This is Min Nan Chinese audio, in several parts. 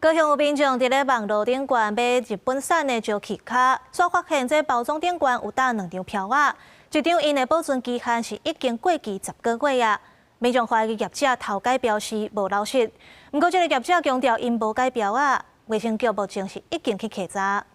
高雄有民眾佇咧網路頂懸買日本產的石器卡，煞發現這包裝頂懸有打兩張標仔，一張𪜶的保存期限是已經過期10個月啊。民眾懷疑業者偷改標示無老實，毋過這个業者強調𪜶無改標仔，衛生局目前是已經去稽查。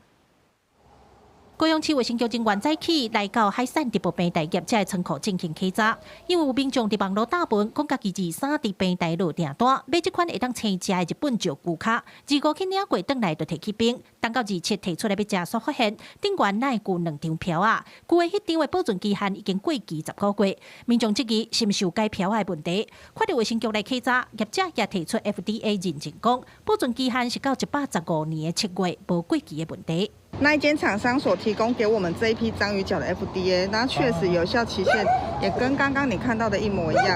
高雄市衛生局人員早起來到海產直播平台業者的倉庫進行稽查，因為有民眾佇網路打文，講家己二三佇平台落訂單，買這款會當生食的日本石龜跤，25去領過轉來就提去冰，等到27提出來欲食，煞發現頂懸哪會有兩張標仔，舊的彼張的保存期限已經過期10個月，民眾質疑是毋是有改標仔的問題，看著衛生局來稽查，業者也提出 FDA 認證，講保存期限是到115年的7月，無過期的問題。那一間廠商所提供給我們這一批章魚腳的 FDA，那確實有效期限也跟剛剛你看到的一模一樣，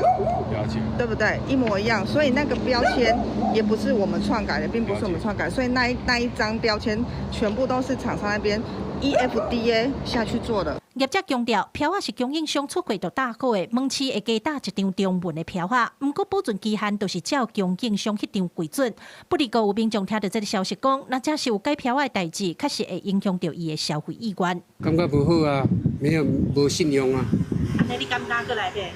了解，對不對？一模一樣，所以那個標籤也不是我們篡改的，並不是我們篡改，所以那一張標籤全部都是廠商那邊依 FDA 下去做的。業者強調，標仔是供應商出貨就打好的，門市會加打一張中文的標仔，毋過保存期限都是照供應商彼張為準。不過有民眾聽著這个消息講，若真是有改標仔的代誌，確實會影響著伊的消費意願。感覺無好啊，沒有無信用啊。按呢你敢閣來買？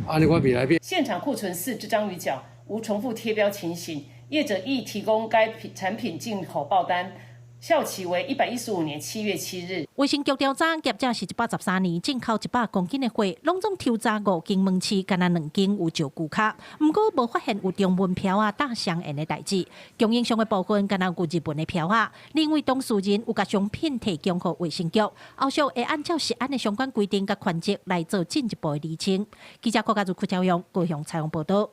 按呢我袂來買。現場庫存四隻章魚腳，無重複貼標情形，業者亦提供該品產品進口報單。效期為115年7月7日。衛生局調查，業者是113年進口100公斤的貨，攏總抽查五間門市，干焦兩間有石龜跤，毋過無發現有中文標仔打相連的代誌。供應商的部分干焦有日文的標仔，另外當事人有共商品提供予衛生局，後續會按照食安的相關規定佮權責來做進一步的釐清。記者郭家如、柯昭陽高雄採訪報道。